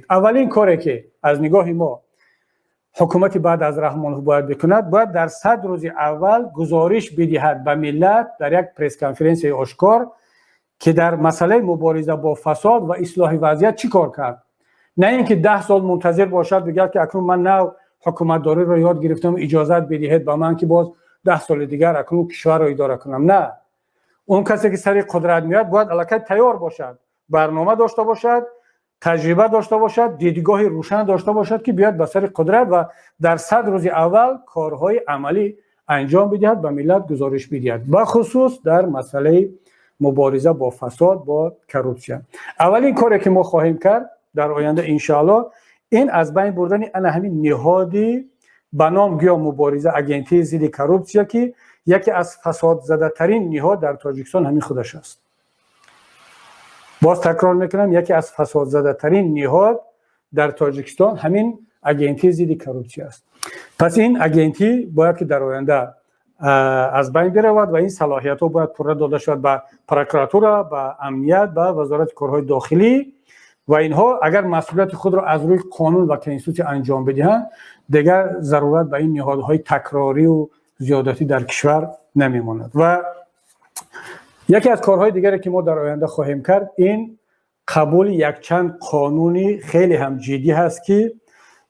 Аввалин коре, ки аз нигоҳи мо ҳукумати баъд аз Раҳмонов бояд бикунад, бояд дар 100 рӯзи аввал гузориш бидиҳад ба миллат дар як пресс-конференсияи ошкор, ки дар масъалаи мубориза бо фасод ва ислоҳи вазъият чӣ кор кард. На ин ки 10 сол мунтазир бошад, бигӯяд, ки акнун ман нав ҳукуматдориро ёд гирифтам, иҷозат бидиҳед ба ман, ки боз 10 соли дигар акнун кишварро идора кунам. На, он касе, ки сари қудрат меояд, бояд аллакай тайёр бошад, барнома дошта бошад, таҷриба дошта бошад, дидгоҳи рӯшан дошта бошад, ки биёяд ба сари қудрат ва дар 100 рӯзи аввал корҳои амалӣ анҷом бидиҳад, ба миллат гузориш бидиҳад, бахусус дар масъалаи мубориза бо фасод, бо коррупсия. Аввалин коре, ки мо хоҳем кард дар оянда, иншоалло, ин аз байн бурдани ана ҳамин ниҳоди ба ном гӯё мубориза, агентии зидди коррупсия, ки яке аз фасодзадатарин ниҳод дар Тоҷикистон ҳамин худаш аст. Боз такрор мекунам, яке аз фасодзадатарин ниҳод дар Тоҷикистон ҳамин агентии зидди коррупсия аст. Пас ин агентӣ бояд ки дар оянда аз байн биравад ва ин салоҳиятҳо бояд пурра дода шавад ба прокуратура, ба амният, ба Вазорати корҳои дохилӣ. Ва инҳо агар масъулияти худро аз рӯи қонун ва конститутсия анҷом бидиҳанд, дигар зарурат ба ин ниҳодҳои такрорию зиёдатӣ дар кишвар намемонад. Ва яке аз корҳои дигаре, ки мо дар оянда хоҳем кард, ин қабули якчанд қонуни хеле ҳам ҷиддӣ ҳаст, ки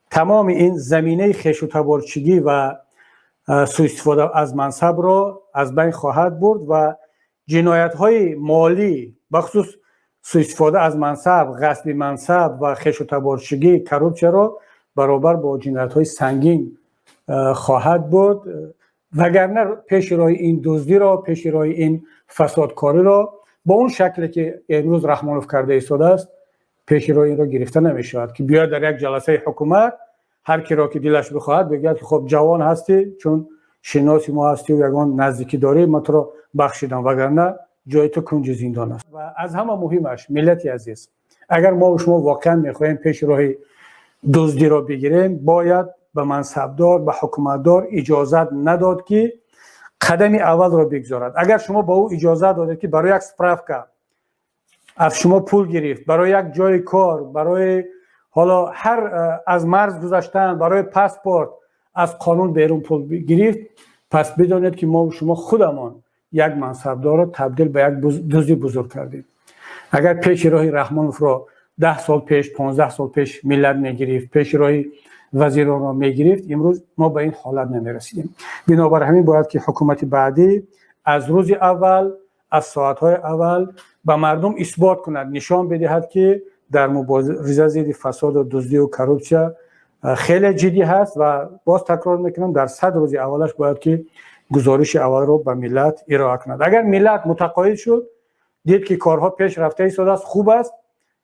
тамоми ин заминаи хешутаборчигӣ ва сӯистифода аз мансабро аз байн хоҳад бурд ва ҷиноятҳои молӣ, бахусус сӯистифода аз мансаб, ғасби мансаб ва хешутаборчигӣ, коррупсияро баробар бо ҷиноятҳои сангин хоҳад буд. Вагарна пеши роҳи ин дуздиро, пеши роҳи ин фасодкориро бо он шакле, ки имрӯз Раҳмонов карда истодааст, пеши роҳи инро гирифта намешавад, ки биёяд дар як ҷаласаи ҳукумат ҳар киро ки дилаш бихоҳад, бигӯяд, ки хоб, ҷавон ҳастӣ, чун шиноси мо ҳастию ягон наздикӣ дорӣ, ман туро бахшидам, вагарна ҷои ту кунҷи зиндон аст. Ва аз ҳама муҳимаш, миллати азиз, агар мо шумо воқеан мехоҳем пеши роҳи дуздиро бигирем, бояд ба мансабдор, ба ҳукуматдор иҷозат надод, ки қадами аввалро бигзорад. Агар шумо ба ӯ иҷозат додед, ки барои як справка аз шумо пул гирифт, барои як ҷои кор, барои ҳоло ҳар аз марз гузаштан, барои паспорт аз қонун берун пул гирифт, пас бидонед, ки мо шумо худамон як мансабдорро табдил ба як дузди бузург кардем. Агар пеши роҳи Раҳмоновро 10 сол пеш, 15 сол пеш миллат мегирифт, пеши роҳи вазиронро мегирифт, имрӯз мо ба ин ҳолат намерасидем. Бинобар ҳамин бояд ки ҳукумати баъдӣ аз рӯзи аввал, аз соатҳои аввал ба мардум исбот кунад, нишон бидиҳад, ки дар мубориза зидди фасоду дуздию коррупсия хеле ҷиддӣ ҳаст. Ва боз такрор мекунам, дар 100 рӯзи аввалаш бояд ки гузориши аввалро ба миллат ироа кунад. Агар миллат мутақоид шуд, дид, ки корҳо пеш рафта истодааст, хуб аст,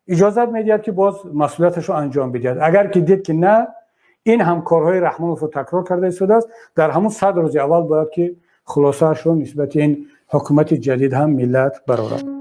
иҷозат медиҳад, ки боз масъулияташро анҷом бидиҳад. Агар ки дид, ки на, ин ҳам корҳои Раҳмоновро такрор карда истодааст, дар ҳамун 100 рӯзи аввал бояд ки хулосаашро нисбати ин ҳукумати ҷадид ҳам миллат барорад.